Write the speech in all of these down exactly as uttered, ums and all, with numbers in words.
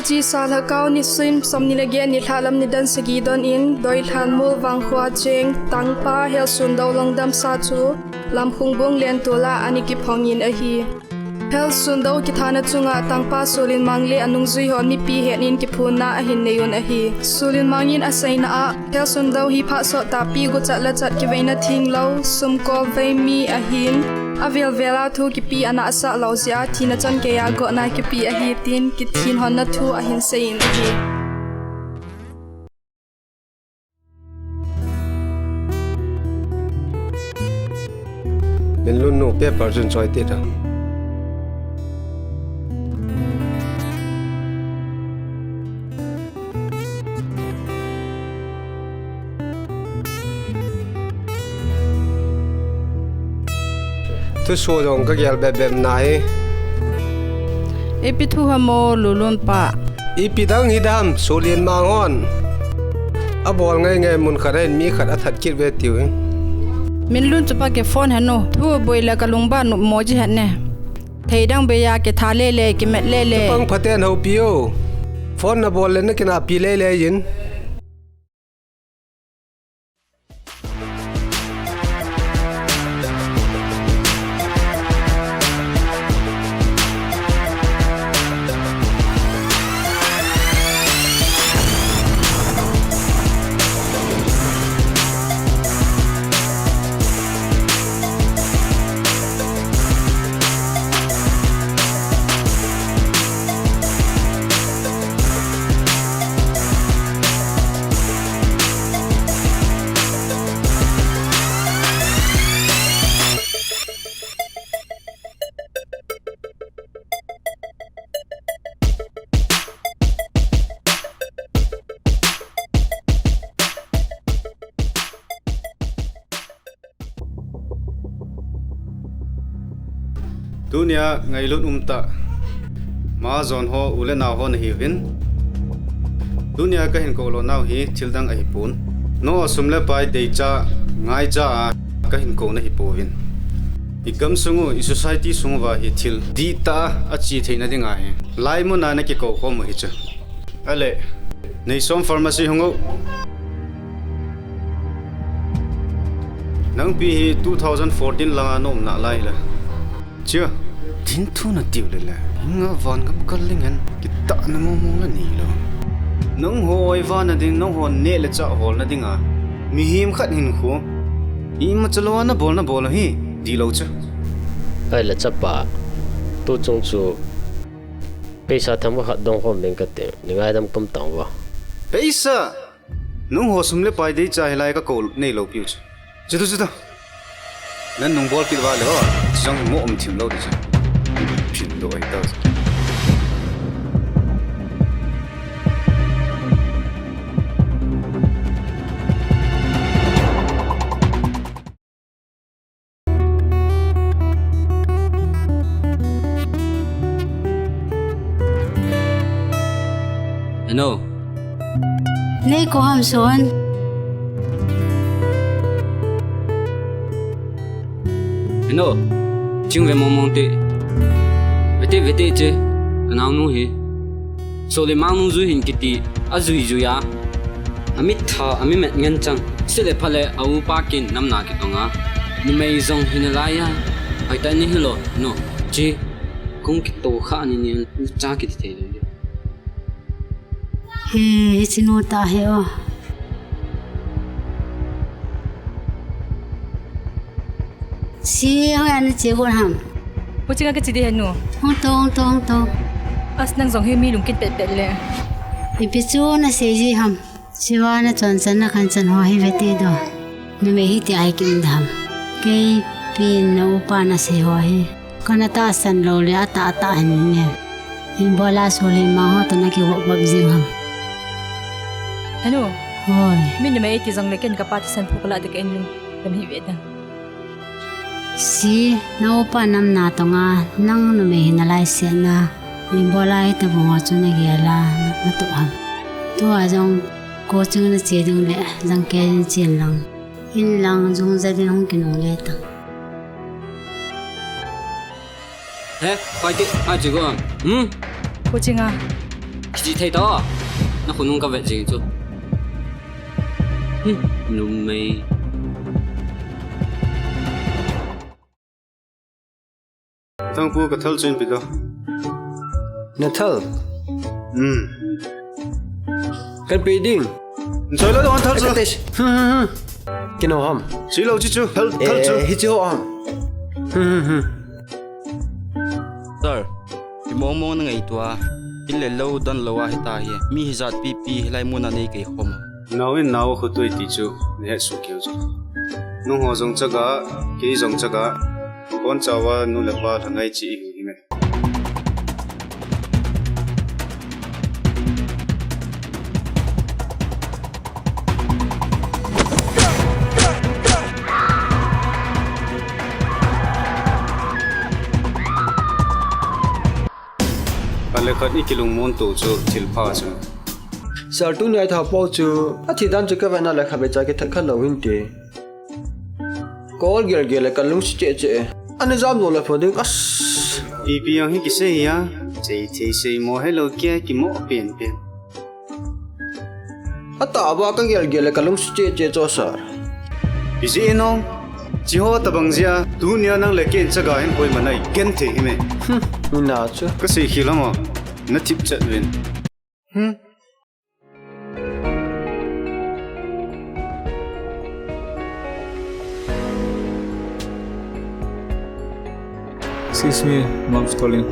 Chisa Lhakao nisim somni le get nilhah lam nidan sagi don in Doilhanmol Vangkho a cheng Tangpa Helsundo Longdamsa chu Lamkhungbung Lentula ana kiphong in ahi. Helsundo kithana chunga Tangpa Solinmang le anungjui hon mipi het in kiphonna ahin nei un ahi. Solinmang in aseina a, Helsundo hi phat sot tahpi guchat lachat kiveina thinglou, sumkol vei mi ahin, avel vel a thu kipe ana asah lou jeh a thina changeiya gotna kipe ahi tin kithin hon na thu ahin sei in ahi. Minlun nu, paper chun choi tita. Thuso jong kagel bep bep nahi. Ipi thu ham o Lulun pa? Ipi dang hidam, Solinmang hon abol ngai ngai mun khat a hin mi khat athat kit ve tiu hi. Minlun chu pa kiphone hen o. Thu boi le kalungba nopmo ji hen e. Thei dang beiya kitha lele, kimet lele. Chapang phaten houpi o. Phone nabol le nakinahpi lele jin. Tunia ngailut umtah majon ho, u le nao ho nahiuvin. Tunia kahin kou lo nau hi thil dang ahipon. Nangho sum le pai deicha, ngaicha a kahin kou nahipouvin. I gamsung u, i society sung uva hi thil dihtah a ache theina dinga hi laimun a nakikou khom u hichu. Ale, Neisom pharmacy hung o. Nangpi hi two thousand fourteen langa na um nalai le. Chia, dinthu natiu lele. Hinga van gam kal lingen. Kitahna momo la nei lou. Nangho oiva na ding, nangho neh le chah holna dinga mihem khat hinkho imacha lou a nabol nabol u hi dihlou chu. Ahile chapa, tuchung chu paisa themkhat dong khom ding kati, nei ngaidam khom tang uvo. Paisa! Nangho sum le pai deicha hilai kakou neilou piu chu. Chutu, chutu. Nanung bol kit uva le ho, chang mo um thim lou di chu. Phin do ai ta. Heno. Nei kou ham son. Heno. Ching ve mong mong te. Vete vete che. Ka naonu hi. Solimang nungjui hin kiti. Ajui jui a. Amit tha, amit met ngen chang. Sile phale, a upa kin namna kitong a. Numei jong hina lai a. Hoitah ni hilou, no. Chi, kong kito kha ni ni, cha kiti thei le. He, he, chinu ta he o. Si, hoi ana che gon ham. Pu chinga ka chi di he nu. Hung to, hung to, hung to. As nang jong hi mi lungkit pet pet le. Ipi chu nasei ji ham. Siva na chon chan na khan chan ho hi vete do. Numei hi ti ai kim dam. Kei pin na upa nasei ho hi. Kana tahsan lou le atah atah hin ne. Hin bola Solimang ho to na kivop vop jing ham. Henu. Hoi. Mi numei ti jong le ken kapa thisan phu kala de ka in lung. Dam hi ve dam. Si, na upa namna tonga, nang numei hina lai sena, min bola hi tabang ho chu na gel a, na tup ham. Tua jong, coaching na che ding le, jang ke jin chen lang. In lang, jung ja ding hung kinung le tang. He, pai te, a che go am. Hmm? Coaching a. Kichih thei ta. Na khonung ka vet jing chu. Hmm, numei. Thangpu, ka thal chu in pe ta. Na thal? Hmm. Kan pe ding. Choi lo, don thal chu. Ka te. Hmm, hmm, hmm. Kino ham? Chi lo chi chu. Thal, thal chu. Eh, hi chi ho ham? Hmm, hmm, hmm. Sir, hi mong mong na ngaito a. Hin le lo, don lo a hi ta hi. Mi hi jat pipi, hi lai mun a nei kei khom. Nau in nau khu tui ti chu, na het su keu chu. Nung ho jong chaga, kei jong chaga. Kon chawa nu le pa thangai chi i hi me. Khat le khat i kilungmon to chu thil pha chu. Sir, tuni a i tha po chu, a thi dan chu ka vet na le kha be cha ki that kha lo hin te. Kol gel gel le ka lung si che che. Ani jam lo le pho ding as. Ipi ang hi kisei a. Chei thei sei mo he lo kia ki mo pen pen. Ata ba ka gel gel le ka lung si che che cho sir. Iji inong. Chi ho ta bang jia. Tunia nang le ken chaga hin koi manai. Ken thei hi me. Hmm, na chu. Ka sei khi lama. Na thip chat vin. Hmm. Excuse me, mom's calling.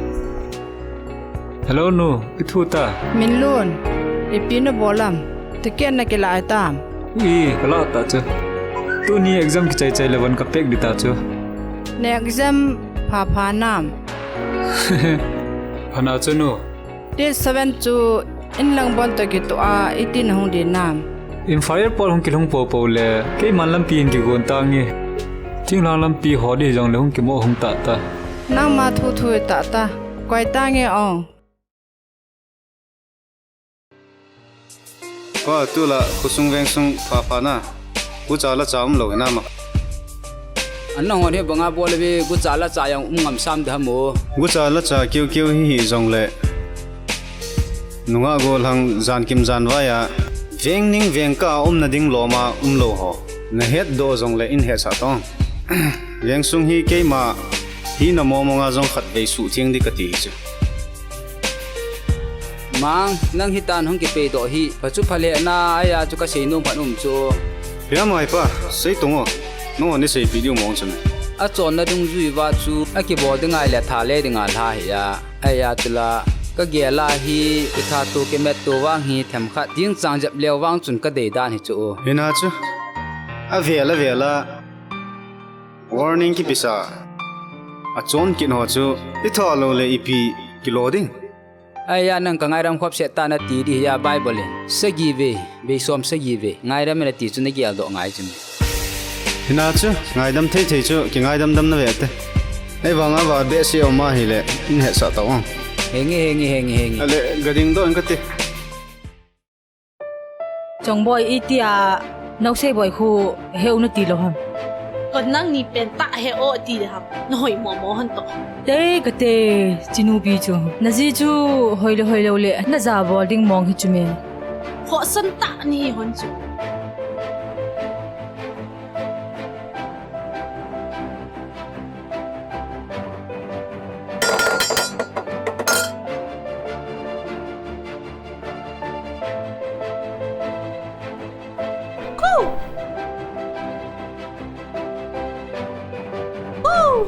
Hello, nu, i thu ta. Minlun, ipi na bol am? Ticket na kila tam? Ui, kala ta chu. Tuni exam kichai chai le van ka pek di ta chu. Na exam pha pha nam? Phana chu nu. Date seven chu in lang bon to kitoh a, iti na hung di nam? In fire pol hung kilhung po po le, keiman lampi in kigon tange. Thinglhang lampi ho di jong le hung kimo hung ta ta. Nangma thu thu ta ta. Koi tange ong. Pa, tu la khosung vengsung pha pha na. Gucha la cha um lo na ma. An nahon hi banga bol ve, gucha la cha jong um ngam sam da mo. Gucha la cha keu keu hi hi jong le. Nunga gollhang jan kim jan vai a. Veng ning veng ka um na ding loma um lo ho. Na het do jong le in het sa tong. Vengsung hi keima hi na mo mo nga jong khat vei su thiang di ka ti hi chu. Mang, nang hitan hung kipei doh hi, phachu phalheh na, aya chu ka sei nom phan um chu. Hia mai pa, sei tung o. Nangho ni seipi diu mong chu me. A chonna dungjui va chu, a kibol ding ngai le tha le ding a lha hi a. Aya chu la, ka gel a hi, i tha tu kimet tu vang hi, themkhat ding chang jep leo vang chun ka dei dan hi chu. Hina chu. A vel a vel a. Warning kipisa. A chon kin ho chu, i tha lo le ipi kilo ding. Aya nang ka ngairam khop set ta na ti di hi a Bible in. Sagi ve, ve som sagi ve. Ngairam na ti chu na gel doh ngai chu me. Hina chu, ngaidam thei thei chu, ki ngaidam dam na ve te. Ei vang a va be si o ma hi le, in het sa ta ong. Henge, henge, henge, henge. Ale, gading do in ka ti. Chongboi, itia Nausei boi khu heu nati lou ham? Kon nangni pen tah he o ti le ham. Nahoi momo hon toh. Te kate, Chinupi chu. Naji chu hoi le hoi lou le, naja bol ding mong hi chu me. Khohsan tah nahi hon chu. Khu! Khu!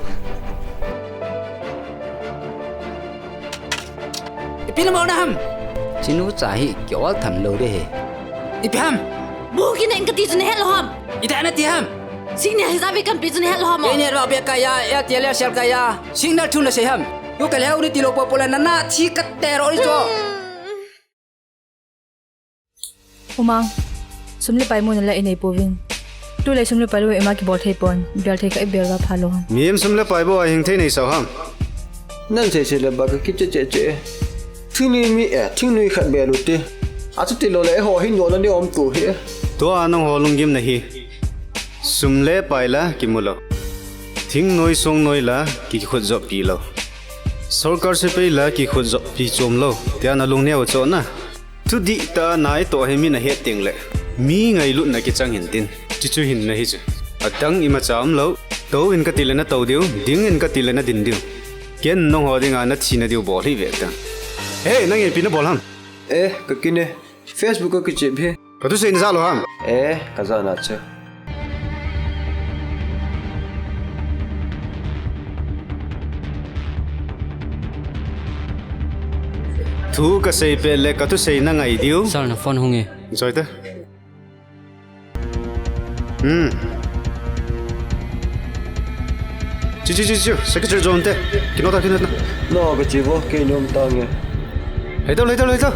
Ipi na mo na ham? Chinu cha hi ki ol tham lou de he. Ipi ham? Bu kinen kati chu na het lou ham? Ida nati ham? Sing ni hi javi kan pi chu na het lou ham? Kei ni va be kaya, ya ti le sel kaya. Signal chu na sei ham? Yu ka leu ni ti lou po po la na na thi ka te ro ni cho. Umang, sum le pai mu na la i nei pouvin. Tulai sum le pai lou ima kibol thei pon, bel thei kha i bel va pha lou ham. Mihem sum le pai bou a hing thei nei sao ham. Nan sei sei le ba ka kiche che che. Thingnoi mi e, thingnoi khat bel u te. Achuti lou le eiho hin dohna ni um tu hi. Tua nangho lunggim na hi. Sum le pai la kimu lou. Thingnoi songnoi la kikhut jop pi lou. Sorkar sepai la kikhut jop pi chom lou, tia nalung neo cho na. Thudih tah a nai toh hi min ahet teng le, mi ngailutna kichang hin tin. Chuchu hin na hi chu. Adang imacha umlou. Tou in kati le natou diu, ding in kati le nadin diu. Ken nangho dinga nathina diu bol hi ve ta. He, nang ipi nabol ham? Eh, ka kin e. Facebook a kichep hi. Ka thusei najah lou ham? Eh, kajah na chu. Thu kasei pet le ka thusei nangai diu. Sir, na phone hung e. Joi te. Hmm. Chu, chu, chu, chu. Secretary John te. Kino ta, kino ta. No, kachi vo, kei nom ta nge. Hei tau, hei tau, hei tau.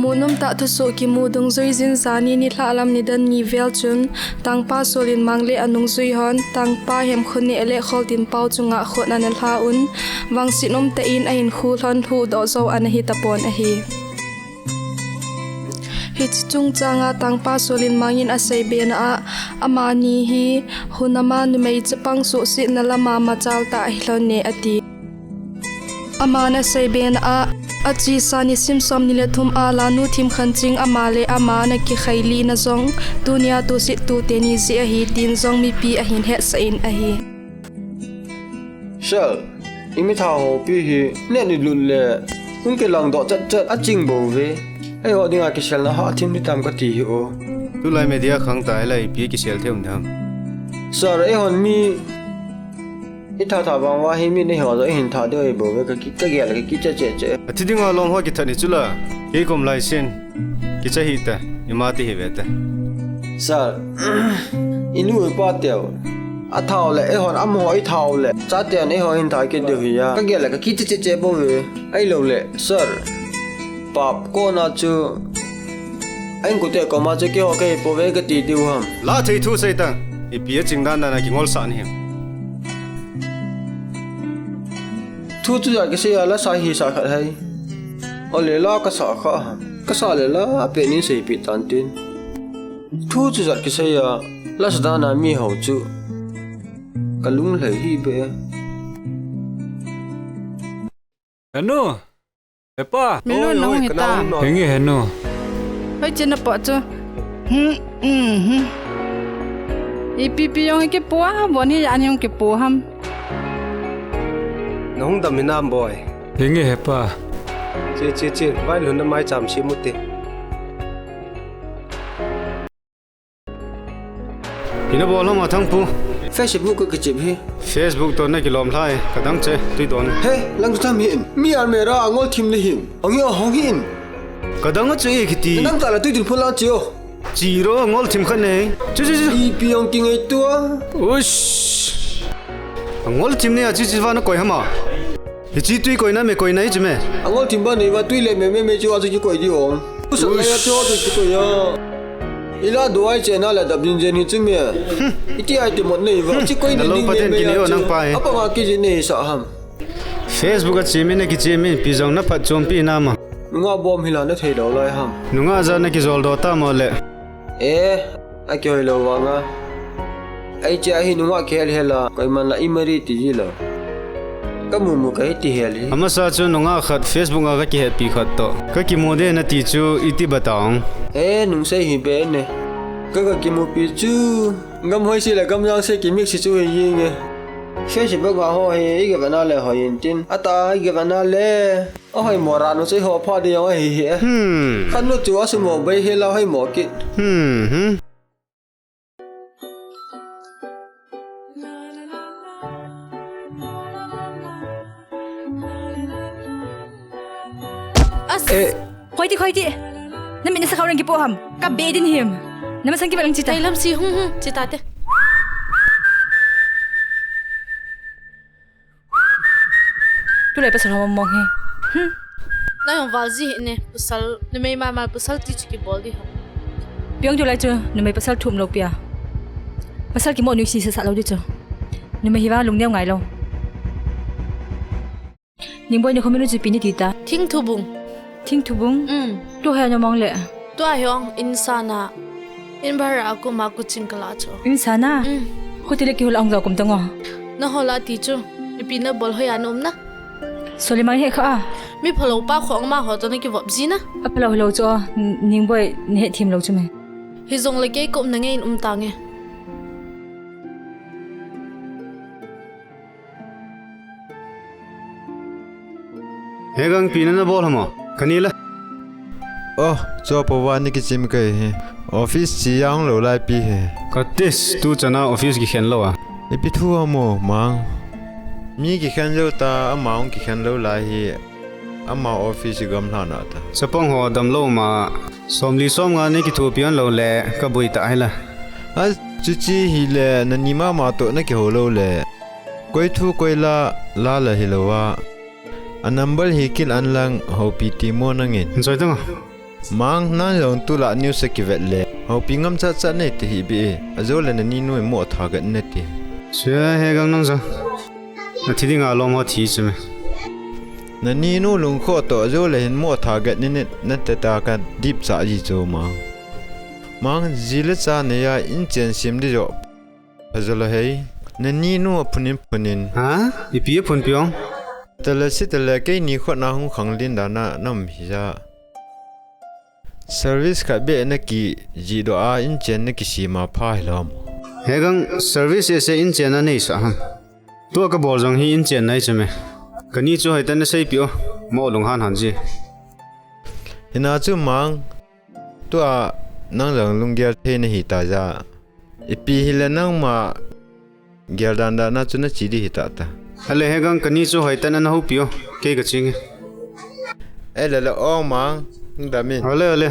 Munom tah thusoh kimu dungjui jin jani nilhah lam nidan ni vel chun, Tangpa Solin Mang le anungjui hon, Tangpa Hemkhoneh le Kholtinpao chunga khut ana lha un, vangset umtah in ahinkho lhon lhuhdoh jou ana hi tapon ahi. Hiche chungchang a Tangpa Solin Mang in asei bena a, amani hi hunam a numei chapang suhsetna lam a machal tah ahi lhon e ati. Aman asei bena a, achesa nisim som ni le thum a Lanu Thimkhanching ama le ama ana kikhai lina jong, tunia tusettu teni jeh ahi tin jong mipi ahin hetsah in ahi. Sir, i mitha hopi hi, neh ni lut le, hung kilang doh chat chat, aching bou ve. Eiho dinga kiselna hah thim ni tam kati hi o. Tulai media khang ta hilai ipi kisel thei um tham. Sir, eihon mi, i tha tha vang uva hi mi neiho jo i hin tha deu ahi bou ve, ka ki, ka gel ka kicha che che. Athi dinga lom ho kithat ni chula, kei kom lai sin. Kicha hih ta, ima ti hi ve ta. Sir, i nu i pa teu. A thau le, eihon amaho i thau le. Chaten eiho hin tha kit diu hi a. Ka gel le ka kicha che che bou ve. Ahilou le, sir. Pap kona chu. A inkote koma chu keiho kahi pou ve kati diu ham. La thei thu sei ta. Ipi a ching dan dan a kingol sah ni ham. Thu chujat kisei a la sa hi sa khat hai. Ole la kasa kha ham. Kasa le la ape nin seipeh tan tin. Thu chujat kisei a la sa dan a mi hou chu. Ka lung lhai hi be. Henu. Hepa. Milu nahung hita. Henge henu. Hoi chena po chu. Hmm, hmm, hmm. Ipi pi jong kipu a, bon hi jani jong kipu ham. Nahung dam hinam boy. Henge hepa. Che, che, che, vai lhun na mai cham si mu te. Ina bol ham a Thangpu. Facebook ka kichep hi. Facebook to na kilom lhai, ka dang che, tui don. He, lang tham hin. Mi almera a ngol thim ni hin. Hong hi, hong hin. Ka dang a chu e kiti. Nang ta la tui din phun la chi o. Chi ro, ngol thim khat nei. Chu, chu, chu. Ipi jong kingai tua. Ush. Ngol thim nei a chi chi va na koi ham a. Hiche tui koina me koina hi chu me. Angol thim ba nei va tui le me me me chu a chu kikoi di ong. Usa la ya chu a chu kikoi ya. Ila duai chena la dap din jen hi chu me. Iti ai ti mot nei va. Chi koi ni ding me me ya chu. Apa nga ki ji nei sa ham. Facebook a chi mi na kichi mi pi jong na phat chom pi na ma. Nunga bom hi la na thei dau lai ham. Nunga ja na kijol do ta mo le. Eh, a kihoi lou vanga. Ai che a hi nunga kihel hel a, koiman la i mari ti ji lou. Ka mumu ka hiti hel hi. Amasa chu nungah khat Facebook a ka kihetpi khat toh. Ka kimu de nati chu iti bata ong. E, nungsei hi be ne. Ka ka kimupi chu gam hoi si le gam jang se kimix si chu hi ying e. Facebook a ho hi i gavana le hoi in tin. Ata i gavana le. A hoi mo ra nu sei ho pha de ong hi hi e. Hmm. Khan nu chu a su mo bai hi la hoi mo ki. Hmm, hmm. As. Eh. Khoi ti, khoi ti. Na min sa khau rang ki po ham. Ka be din him. Na ma sang ki ba lang chita. Tailam si hung hung chita te. Tulai pasal ho mong he. Hmm. Na jong val ji hih ne, pasal, numei mama pasal ti chu kibol di ham. Piang tulai chu, numei pasal thum lou pia. Pasal kimo nu si sa sa lou di chu. Numei hi vang lungneo ngai lou. Ningboi, na khomi nu chu ipi ni ti ta. Thingthubung. Thingthubung? Um. Tu he na mong le. Tua hi ong in sana. In bhara a kuma kuching kala chu. In sana? Um. Khuti le kihol ong jao kum tango. Na hola ti chu. Ipi na bol hoiya na um na. Solimang he kha a. Mi phalou pa khong ma ho to na kivop ji na. A phalou lou chu. Ningboi, ni he thim lou chu me. Hi jong le kei kum na nge in um ta nge. He gang, ipi na na bol hamo? Kani la. Oh, cho po wa ni kichim kai he. Office chi yang lo lai pi he. Ka tis, tu chana office kikhen lou a. Ipi thu hamo, mang. Mi kikhen lou ta, ama ong kikhen lou lai hi. Ama office gam hlan a ta. Chapang ho dam lou ma. Somli somnga ni kithopi an lou le, ka bui ta hi la. A, chuchi hi le, na ni mama to na kihou lou le. Koi thu koi la, la la hi lou a. A number hi kil an lang, houpi ti mo nangin. Joi tang a. Mang, nang jong tu la news a kivet le. Houpi ngam cha cha nei te hi bi e. A jo le na ni nu mo tha gat ne ti. Sia he gang nang ja. Na thi ding a lom ho thi chu me. Na ni nu lung kho to a jo le hin mo tha gat ni ne na te ta ka dip cha ji chu mang. Mang, ji le cha ne ya in chen sim di jo. Phajol a hei. Na ni nu a phunin phunin. Ha? Ipi a phun piong? Tala si tala kei ni khot na hung khang lin da na nam hi ja. Service khat be na ki ji do a in chen na ki si ma pha hi lom. He gang service e se in chen na nei sa ham. Tua ka bol jong hi in chen nai chu me. Kani chu hoi ta na sei pi o. Mo lung han han ji. Hina chu mang. Tua nang jong lunggel thei na hi ta ja. Ipi hi le nangma gel dan dan na chu na chi di hi ta ta. Ale he gang kani chu hoi ta na na houpi o. Kei ka ching e. E le le o mang. Nang da min. Ale, ale.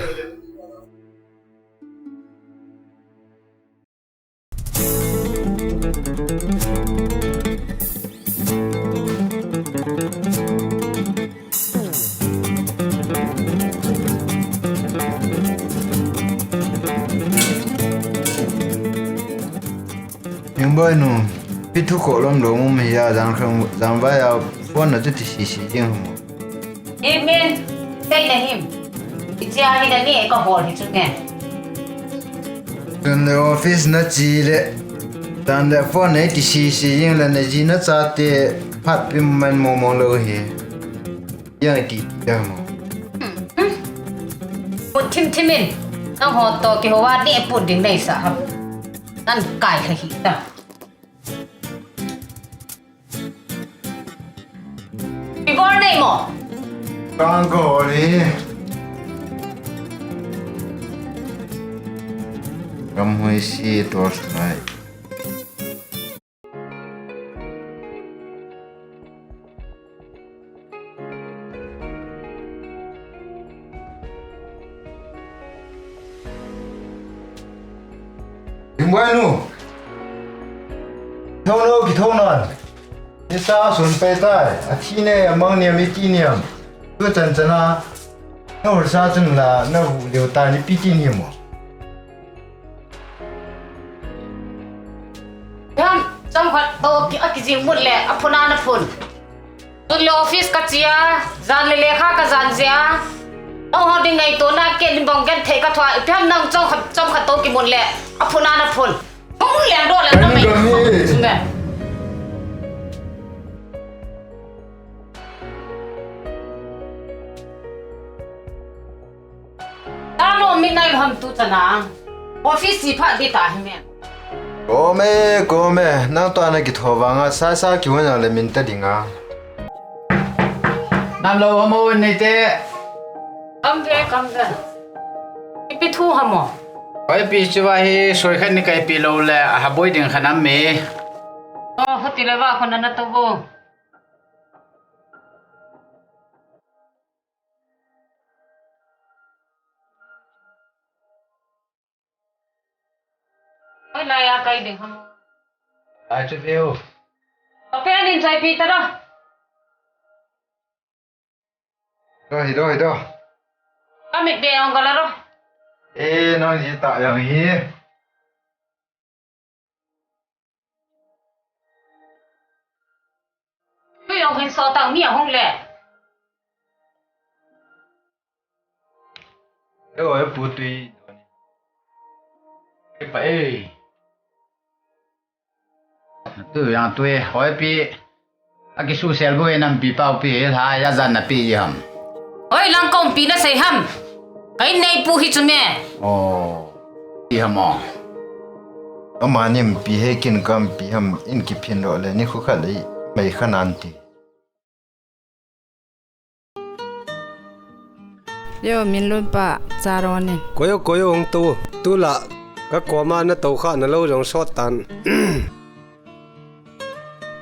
Ningboi nu, pi thu ko lom lom um hi a, jang khang, jang vai a, phone na chu ti si si jing hum. Him in, sei na him. Ichia hi na ni ka hol hi chu nge. Tun le office na chi le. Tan le phone nei ti si si jing le na ji na cha te phat pim man mo mo lo hi. Yang ti ti mo. Put thim thim in. Nang ho to kihou a ni put ding nei sa ham. Nan kai kha hi ta. Igor nei mo. Kang ko ni. Gam hoi si torch light. Ningboi nu. Thou no ki thou non. Ni sa sun pe tai. A thi ne a mang niam i ti niam. Tu chan chan a. Na hul sa chun la na hu liu ta ni pi ti ni mo. Ham, chomkhat to ki, a kijing mut le, a phun a na phun. Tun le office ka chia, jan le lekha ka jan jia. Nang ho ding ngaito na ke ni bong gen thei ka thua, ipi ham nang chomkhat, chomkhat to ki mut le, a phun a na phun. Hung le do le na mai. Chu me. Alo, min nai ham tu chana. Office si pha di ta hi me. Kome, kome, nang to ana kitho vanga, sa sa ki huna le min ta dinga. Nam lo hamo nei te. Kam ve, kam ve. Ipi thu hamo. Oi pi chuva hi soi khat ni kai pi lo le, a ha boi ding khanam me. Oh, hoti le va khona na to bo. Oi, lai a kai ding ham. Lai chu veu. Pape anin chai pi ta ra. Ro hi, ro hi, ro. Ka mit be ong ka la ro. E, no ni ta yang hi. Tui ong hin so tang ni a hong le. E, oi, pu tui. E, pa, e. Tu yang tui, oi, pi. A kisu sel bu e nam pi pau pi, ha, ya zan na pi ham. Oi, lang kong pi na sei ham. Kai nei pu hi chu me. Oh. Pi ham o. Ama nim pi he kin kam pi ham in ki phin ro le ni khu kha le mai kha nan ti. Yo, Minlun pa, cha ron in. Koyo, koyo, hung to. Tula, ka koma na to kha na lo jong sot tan.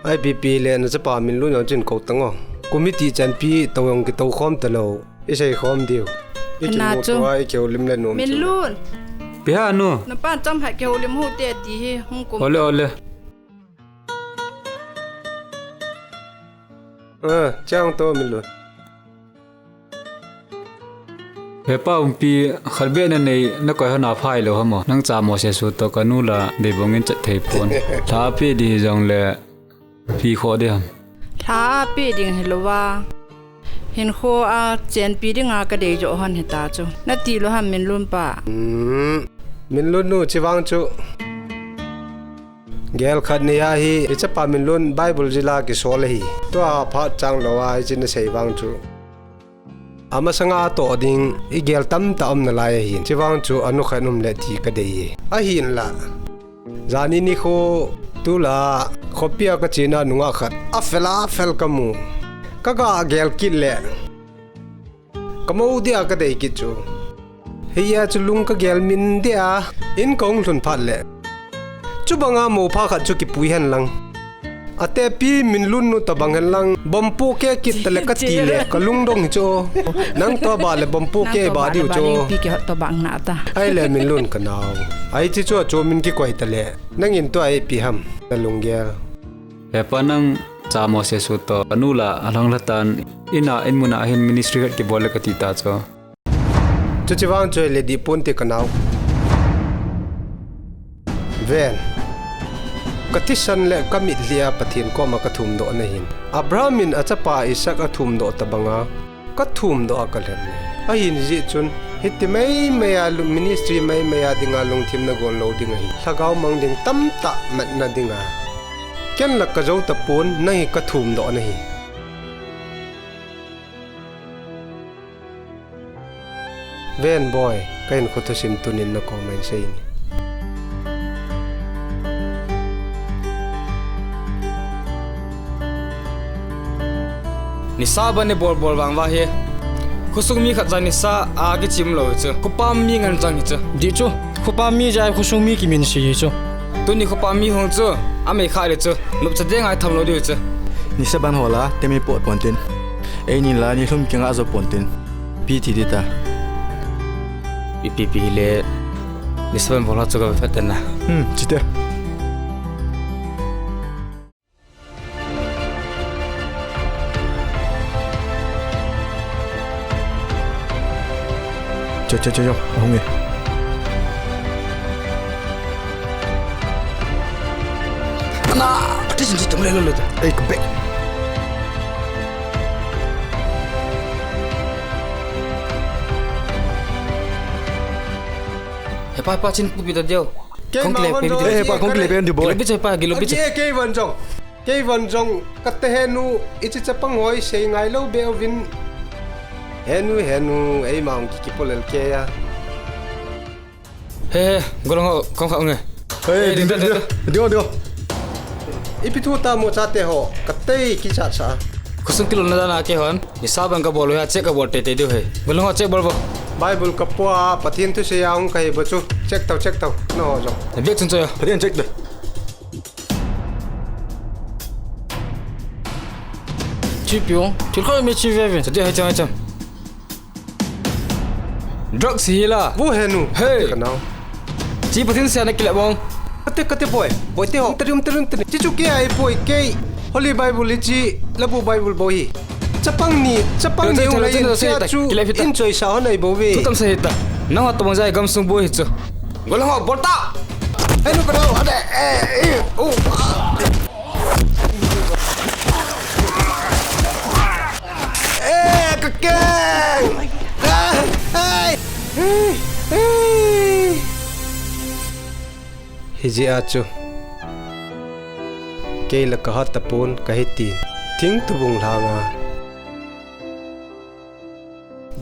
I P P le na chapa Minlun jong chin ko tango. Committee chan pi to jong ki to khom ta lo. I sei khom diu. I chin na mo chu. Tua i keu lim le nom. Minlun. Pi ha nu. Na pan cham ha keu lim hu te ti hi hung kum. Ole, ole. Eh, chang to Minlun. He pa umpi khat be na nei na koi hona phai lo hamo. Nang cha mo se su to ka nu la be bong in chat thei pon. Tha pi di jong le pi kho de ham. Tha pi ding hi lo wa. Hin kho a chen pi ding a ka dei jo hon hi ta chu. Na ti lo ham Minlun pa. Hmm. Minlun nu chi vang chu. Gel khat ni a hi, i chapa Minlun Bible jila kisol ahi. Tua phat chang lo a, i chin na sei vang chu. Ama sanga a to ding, i gel tam ta om na lai ahi. Chi vang chu, anu khat um le ti ka dei. Ahin la. Jani ni kho, tu la, khopi a ka china nunga khat. A fel a fel ka mu. Ka ga gel kit le. Ka mo dia ka dei kit chu. Hei a chu lung ka gel min dia. In ka hung lhun phat le. Chu banga mo pha khat chu kipui hen lang. Ate pi Minlun nu ta bang hen lang. Bom pu ke kit ta le ka ti le. Ka lung dong hi chu. Nang to ba le bom pu ke ba diu chu. Pi ke hot to bang na ta. Ai le Minlun ka nau. Ai chi chu a chu min ki koi ta le. Nang in to ai pi ham. Na lung gel. He pa nang cha mo se su to. Anu la a lang la tan. Ina in muna hin ministry khat ki bol le ka ti ta chu. Chuchi vang chu le di pun ti ka nau. Ven. Ka thisan le ka mitlhi a Pathen koma ka thum doh na hin. Abraham in a chapa Isaac a thum doh ta banga ka thum doh a ka lhen ne. Ahin jeh chun hiti mai mai a lu-, ministry mai mai a dinga lungthim na gon lo ding ahi. Lhagao mang ding tam ta mat na dinga. Ken la ka jo ta pun na hi ka thum doh na hi. Ven boi, ka in kho thusim tunin na comment sei in. Nisa ban ni bol bol vang va hi. Khosung mi khat jong nisa a kichim lo chu. Khopam mi ngen jong hi chu. Di chu. Khopam mi jai khosung mi kimin si hi chu. Tuni khopam mi hung chu. A mei kha le chu. Nop cha de ngai tham lo di chu. Nisa ban hola, temi pot pon tin. Ei ni la ni lhum kinga jo pon tin. Pi ti di ta. Pi, pi, pi le. Ni seven bola chu ka vet na. Hmm, chite. Cho, cho, cho, cho. Hung e. Ana, ati sin tum le le le. Ei, ka bek. He pa, pa chin pu pi ta deu. Kei kong ma kile hon pe jo. He pa kong kile pe an di boy. Gilo biche pa, gilo biche. Kei van jong. Kei van jong. Kate henu, ichi chapang hoi sei ngai lo be ovin. Henu, henu, ei ma hong ki kipolel ke ya. He, he, golhang ho, kom khat nge. He, he, ding, ding, ding, ding, ding, ding. Ipi thu tam mo chate ho, katei kichat sa. Khosung kilolna dan a keihon, nisa bang kabol u hi a check kabol teitei diu ahi. Golhang ho check bol vo. Bible kapua, Pathen thusei a hung kahi bou chu. Check tau, check tau. Nangho jong. Bag chun choi a. Pathen check tau. Chipiu, thil khat mi chi ve ve. Chati hai chang hai chang. Drugs hi la. Vo henu. Hey. Kanao. Chi Pathen sia na kile bong. Kate, kate boy. Boy te ho. Terium, terium, terium. Chi chu kei ahi poi kei. Holy Bible hi chi. Labu Bible bou hi. Chapang ni, chapang ni hung lai in, sia chu in choi sa hon ahi bou ve. Thu tam sa hita. Nangho tobang jeh a gamsung bou hi chu. Golhang ho, bol ta. Henu kanao, ade, eh, eh, oh, ah. Eh, kakeng. Ah, ai. Eh, eh. Hijeh a chu. Kei la kahat tapon kahi tin. Thing tubung lhanga.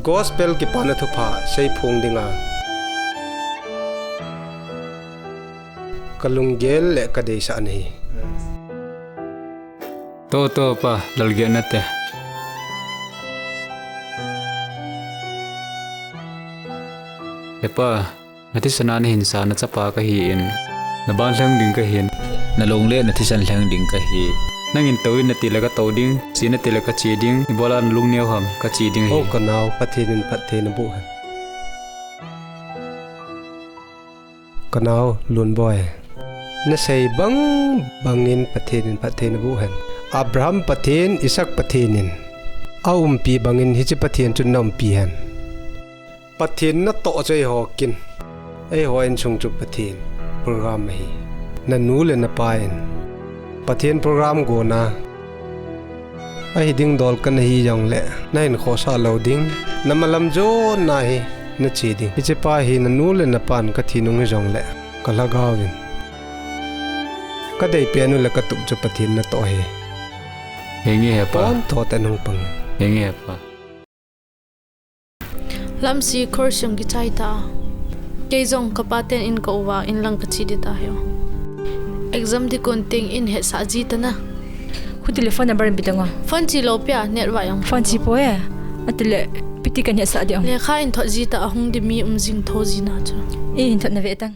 Gospel kipana thupha seiphong dinga kalunggel le kadeisah ana hi. To, to, pa, lalgel nate. He pa, nathisan a nahinsa nachapa kahi in, naban lheng ding kahin, nalung le nathisan lheng ding kahi. Nangin tou in nati le katou ding, che nati le kache ding, ibola nalung neo ham, kache ding ahi. O kanao, Pathen in phatthei naboh hen. Kanao, Lunboi. Nasei bang bangin Pathen in phatthei naboh hen. Abraham Pathen, Isaac Pathen in aumpi bangin hiche Pathen chun naumpi hen. Pathen natoh chu eiho kin. Eiho insung chu Pathen program ahi. Nanu le napa in Pathen program gona ahi ding dol kana hi jongle, nahin khohsah lou ding, namalam jona hi nache ding. Hiche pa hi nanu le napan kathi nung hi jongle, kalhagao in kadei pen u le katup chu Pathen natoh ahi. Henge he pa. Pon tho te nung pang. Henge he pa. Lamsi course jong kichai ta. Kei jong kapa ten in ka uva, in lang kache ding ta hi. Exam ding kon teng in hetsah ji ta na. Khu telephone number in pe tang o. Phone che lou pia, net va jong. Phone che poi e. Atile, piti kan hetsah ding. Lekha in thot ji ta, ahung ding mi um jing tho ji na chu. I hin thot na ve tang.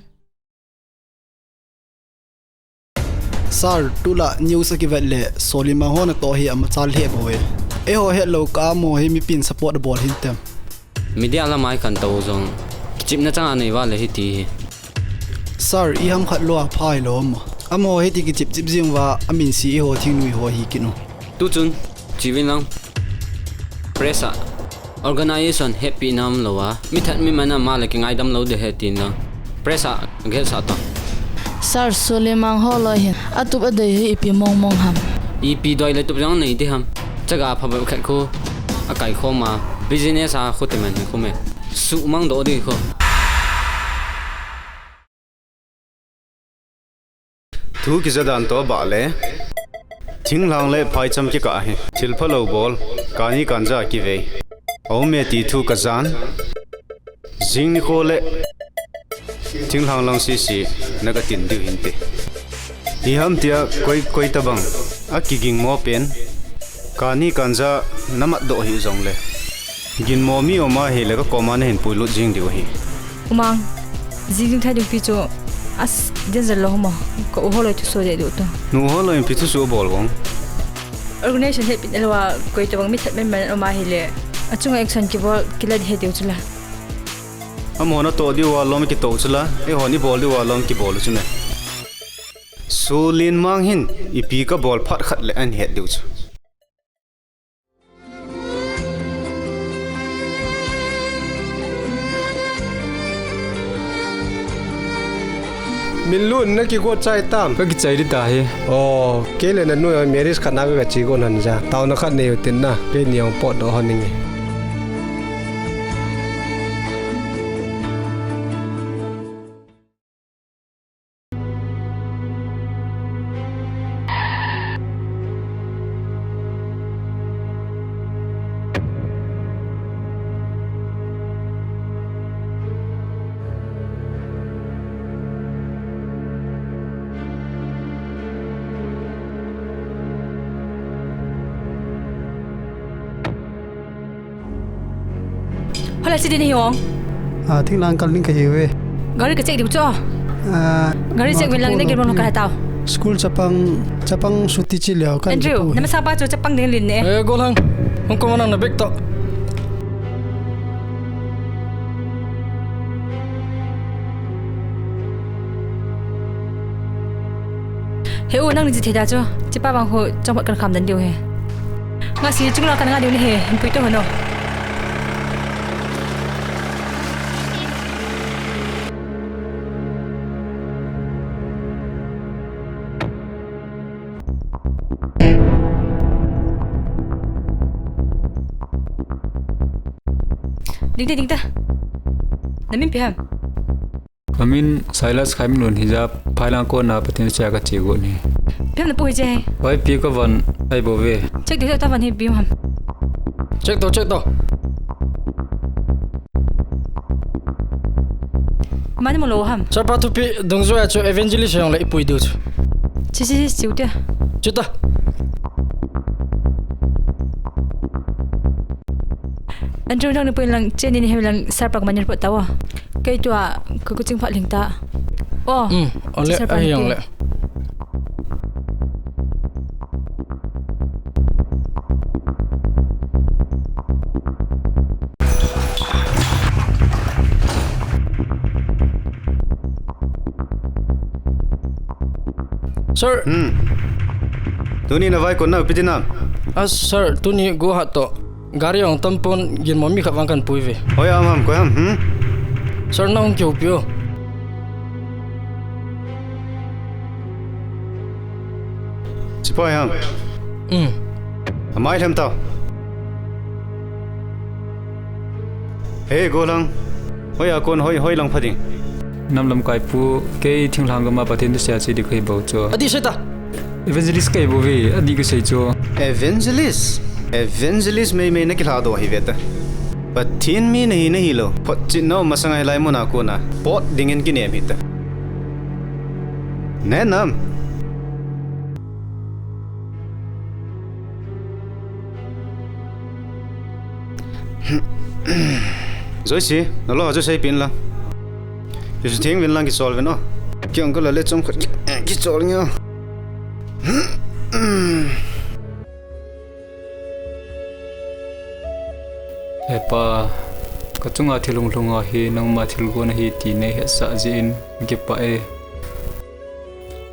Sir, tulai news a kivet le, Solimang ho natoh hi amachal lheh bou e. Eiho hetlou kah a amaho hi mipin support abol hintem. Media lam a i kan tou jong, kichepna chang a nei val le hiti hi. Sir, i ham khat lou a phai lou mo. Amaho hiti kichep chep jing uva, amin se eiho thingnoi ho hi kinu. Tuchun, che uvin lang. Press a. Organization hepina umlou a, mithat miman a ama le kingaidam lou ding ahi tin lang. Press a gelsah ta. Sir, Solimang ho loi hin atup adei hi ipi mong mong ham. Ipi doi le tup jong nei ding ham. Chaga phabep khat khu akai khom a, business a khu timan hi khu me. Suhmang doh ding khu. Thu kija dan toh bah le, thinglhang le phaicham kikah hi, thil phalou bol, kani kanja kivei. Aum e ti thu kajan, jing nikho le, thinglhang lang sese, na katin diu hinte. Iham tia koi, koi tabang, akiging mo pen, kani kanja namat doh hih jongle. Ginmo mi um ahile kakoma nahin puilut jing diu ahi. U Mang, jing jing thei ding pi chu, as, danger lou mo. Ka u holoi thuso deh diu to. Nu holoi in pi thuso bol vang. Organization hepina lou a, koi tabang mithat menmen um ahile, achunga action kibol, kila ding ahi diu chula. Amaho natoh diu a lom kitoh chula, eihon ibol diu a lom kibol u chu me. Solimang hin, ipi kabol phat khat le ahin het diu chu. Minlun, na kigo chai tam? Ka kichai ding tahi. Oh, kei le nanu marriage khat na ka che go nan ja. Taona khat nei u tin na, keini jong potdoh hon inge. Hoilai che ding nahi ong? Ah, thinglhang kal ding kahi uve. Gari ka check diu chu. Ah, gari check uvin lang, nagin bang ka he tao. School chapang, chapang suti chi leo kan. Andrew, na masang pa chu chapang ding lin ne. Eh, Golhang. Hung ko nang na bag to. He u, nang ni chi thei da chu. Chi pa bang ho chang pat kan kham dan diu he. Nga si chung la kan nga diu ni he. Hin pui to ho no. Ding te, ding te. Na min ipi ham? Ka min Silas Khaiminlun hija, phailang kona Pathen seiya ka che got ahi. Ipi ham na pu hije? Oi, ipi ka von, ai bou ve. Check ding ta von hi ipi ham. Check to, check to. Mani mo lou ham. Sir pa thupi dungjuia chu evangelist jong le ipui diu chu. Chi, chi, chi, chiu te. Chiu ta. Andrew, nang ni pui lang, che ni ni hem lang, sir pa ka mani report tao. Kei tua, ka kuching phat ling ta. Oh. Hmm, ole, sir pa ahi ni jong pui le. Sir. Hmm. Tuni na vai kon na piti na. Ah, sir, tuni go hat to. Gari ong tampon gin mo mi khat vang kan pui ve. Hoi am ham, koi ham, hmm? Sir, na hung kihoupi o. Sepai ham? Um. Amai lhem tao. He, Golang. Hoi a kon, hoi, hoi lang pha ding. Nam lamkai pu, kei thinglhang gam a Pathen thu sia che ding kahi bou chu. Adi sei ta. Evangelist kahi bou ve, adi kasei chu. Evangelist? Evangelist meimei na kilhadoh ahi ve ta. Pathen mi nahi, nahi lou. Photchetna um masang a hilai mun a kona pot dingin kinem hita. Ne nam. Joyce, na lo ha chu seipeh in lang. Kisutheng uvin lang, kichol uvin o. Kei ong kala le chom khat kichol nge o. He Pa, ka chunga thil hunglhung ahi, nangma thilgon ahi ti nei hetsah jeh in kakipah e.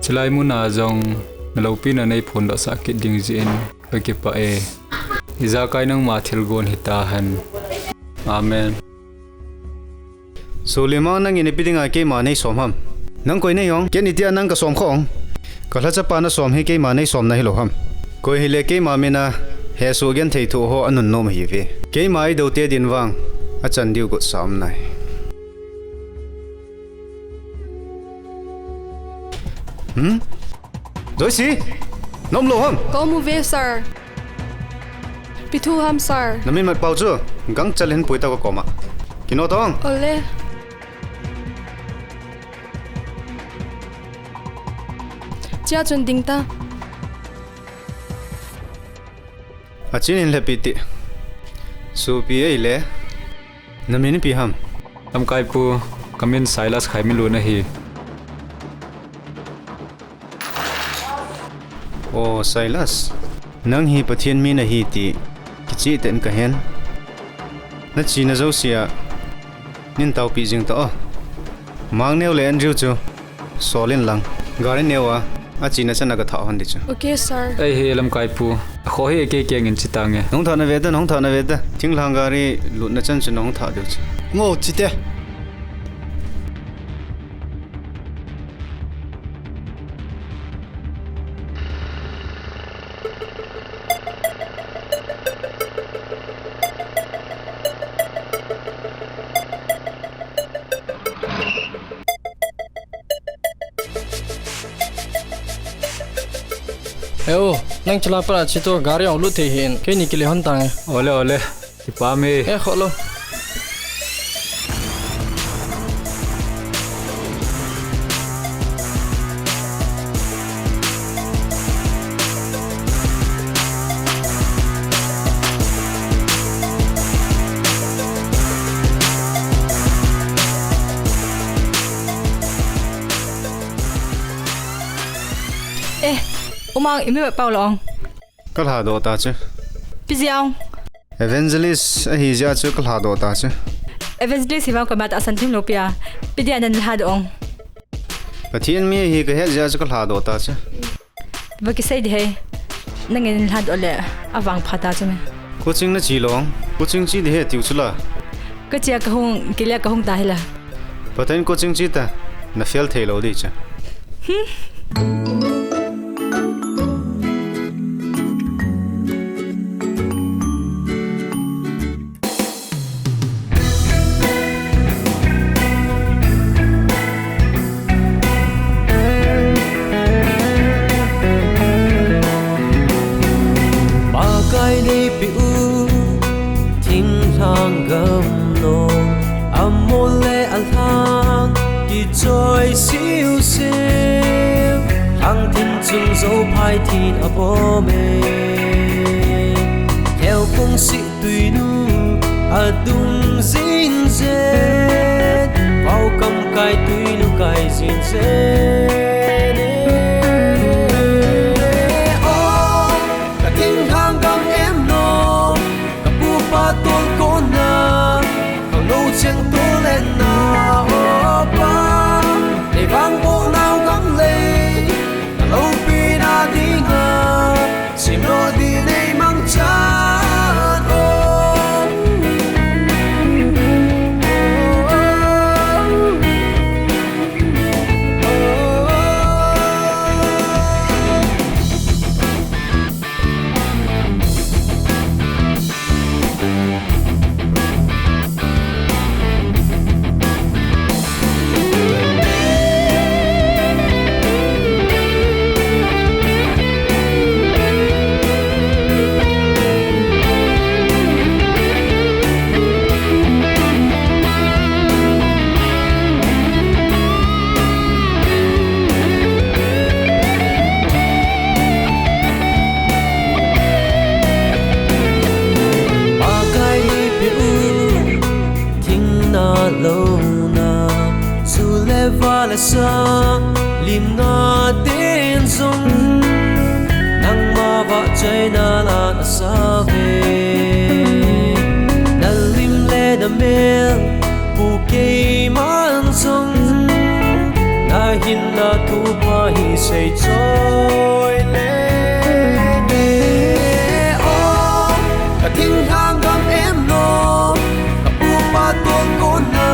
Chulai mun a jong na loupina nei phondoh sah kit ding jeh in kakipah e. Ijakai nangma thilgon hita hen. Amen. Sulimang, nangin ipi dinga keima nei som ham? Nang koi nahi ong? Ken itia nang ka som kha ong? Ka lhacha pa na som hi keima nei somna hilou ham? Koi hile keima mina hesoh genthei thoh ho anunnom ahi ve. Keima idou te din vang achan diu got sa um nai. Hmm? Joyce, na um lou ham? Ka um uve, sir. Ipi thu ham, sir? Na min mat pau chu, gangchal hin pui tao ka koma. Kino tong. Ole. Chia chun ding ta. Achin hin lhepi ti. Supi ei le. Na min ipi ham? Lamkai pu, ka min Silas Khaimilun ahi. O Silas, nang hi Pathen mi nahi ti kicheh tah in ka hen. Na chihna jouse a nin taopi jing ta o. Mangneo le Andrew chu sol in lang. Gari neo a, achihna chan a ka thah hon ding chu. Okay, sir. Ei he lamkai pu, akhoh hi kei keng in che tange. Nahung thah na ve ta, nahung thah na ve ta. Thinglhang gari lutna chan chu nahung thah diu chu. Ngo, che te. Eo, nang chila para chito gari ong lut thei hin, keini kile hon tange. Ole, ole. Kipah e. Eh, kholo. Mang, imi ba pau lo ong. Ka lhadoh ta chu. Pi jeh ong. Evangelist ahi jeh chu ka lhadoh ta chu. Evangelist hi vang koima tahsan thim lou pi a. Pi dia nan lhadoh ong. Pathen mi hi ka het jeh chu ka lhadoh ta chu. Va kisei di hei. Nangin lhadoh le avang pha ta chu me. Coaching na chi lo ong. Coaching chi di hei tiu chu la. Ka chia ka hung, kile ka hung ta hi la. Pathen coaching chi ta. Na fail thei lou di chu. Pakai neipe u thinglhang gam lou, amol le alhang kichoi siu siu, lhang thim chung Zophai thin abom e. Lheu kong si tuinu adum jing jet, vau kam kai tuinu kai jing jet. O, ka thinglhang gam em no, ka pu pa tol kona, ka lo cheng tol en na, o pa, nei vang bol nau gam lei. Ka loupi na dinga, simdoh di nei mangchan o. Pakai neipe u, thingna louna, chu le va le sa, lim nga ten jong, nangma vahchoina la na sa ve. Na lim le na mel, pu keiman jong, na hinna thupha hi sei choi le. O, ka thinglhang gam em no, ka pu pa tol kona,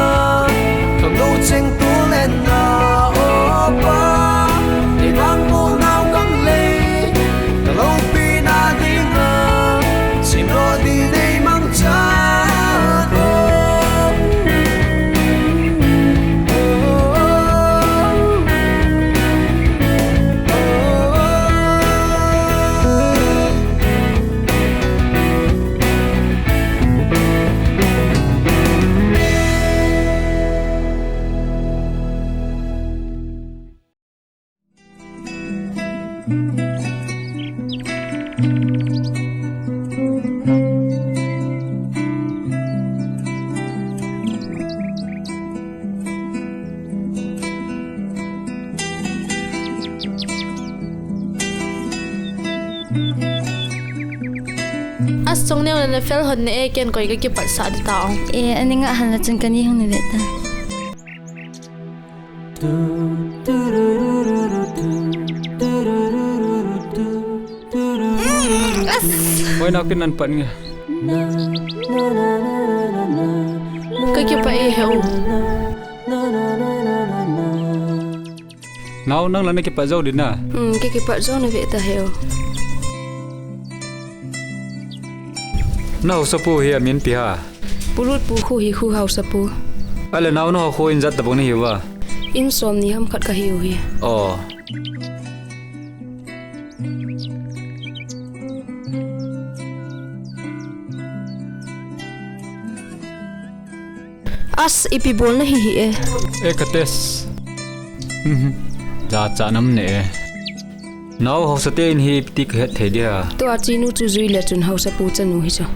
ka lo cheng tol en na, o pa, nei vang bol nau gam lei, ka loupi na dinga, simdoh di nei mangchan o. As chong neo le na fel hon ne e, ken koi ka kipat sah di ta ong. E, ani nga han la chun kani hung ni le ta. As. Hoi na kin nan pan nge. Ka kipat e he u. Nao, nang la na kipat jou di na. Hmm, ka kipat jou na ve ta he u. Na haosapu hi amin ipi ham? Pu Lut pu khu hi khu haosapu. Ale nao, na ho khu in jat tabang na hiu va? In som ni ham khat ka hiu hi. Oh. As, ipi bol na hi hi e. E ka test. Mhm. Jachat nam ne e. Nao, haosa te in hi ipi ti ka het thei dia. Tua chinu chu jui le chun haosapu chanu hi chu.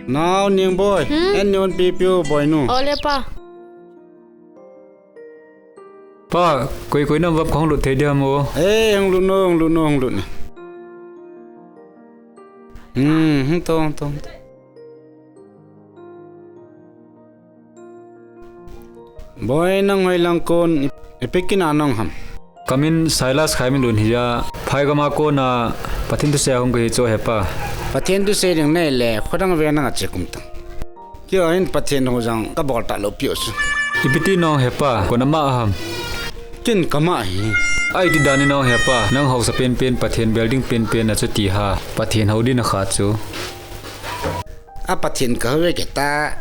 Nao Ningboi, hmm? En non pipiu boinu. Ole pa. Pa, koi koi nam vap kahung lut thei diham o. Eh, hung lut no, hung lut no, hung lut no. Hmm, hung to, hung to, hung to. Boi, nang hoilang kon, ipi kina nang ham? Kamin Silas Khaiminlun hia, phai gama kona Pathen thusei hung kahi chu hepa. Pathen thusei ding nei le, khodang ve nang ache kum tang. Kei in Pathen hou jang kabol talou piu chu. Ipi ti nang hepa, kona ma ham? Kin kama hi. Ai ti dan ni nang hepa, nang hausa penpen, Pathen bel ding penpen achu ti ha, Pathen hou ding nakha chu. A Pathen kahou ve kei ta.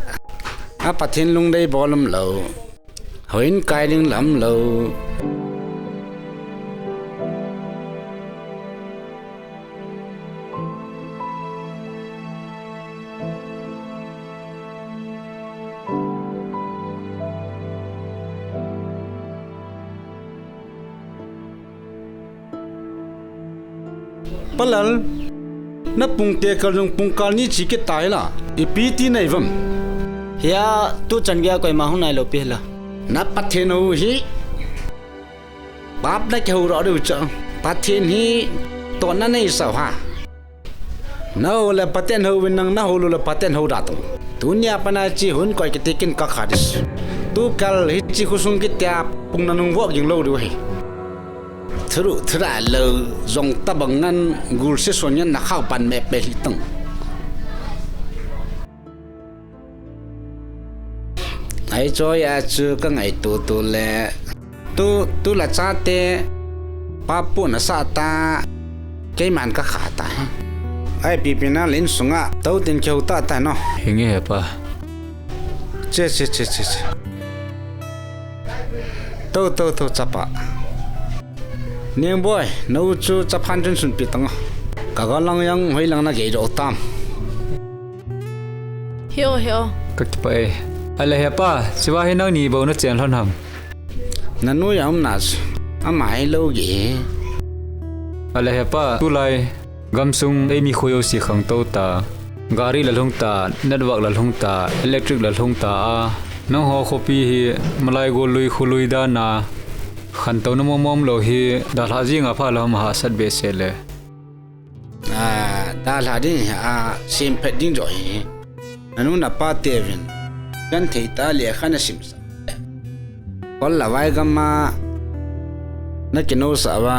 A Pathen lungdei bol umlou. Houin kai ding lam lou. Palal, na pung tekal jong pungkal ni chi kit tai la, ipi ti nei vam. Hia, tu chan gei a koima hung nailou pi la. Na Pathen hou hi. Pap na kihou ro deu cha. Pathen hi, to na nei sao ha. Na hou le Pathen hou vin nang, na hou lou le Pathen hou da tong. Tunia pat a chi hun koi kiti kin kakha dis. Tu kal hichi khosung kitia pung na nung vo ging lou diu hi. Thuru thura lou jong tabang ngan gul se son ngan na khau pan me pe hi tong. Ai choi a chu ka ngaito to le. Tu, tu la chate, pa pu na sa ta, keiman ka kha ta. Ai pipi na lin sunga, to tin keu ta ta no. Hinge hepa. Che, che, che, che, che. To, to, to, chapa. Ningboi, na u chu chaphan chun sunpi tang. Ka ga lang yang hoi lang na gei do tam. Hio, hio. Ka kipah e. Ale hepa, chiva hi nangni bou na chen lhon ham? Na nu ya um na chu. Ama hi lou ge. Ale hepa, tulai gamsung eimi khu jouse khangtou ta. Gari la lhung ta, network la lhung ta, electric la lhung ta a. Nangho khopi hi malai gol lui khu lui dan a. Khantouna mong mong lou hi, dalha jing a pha lou ham hahsat behseh le. A, dalha ding hi, a, sem phet ding jo hi. Na nu na pa te vin. Kan thei ta le khan a sim sa. Kol la vai gam a. Na kino sa va.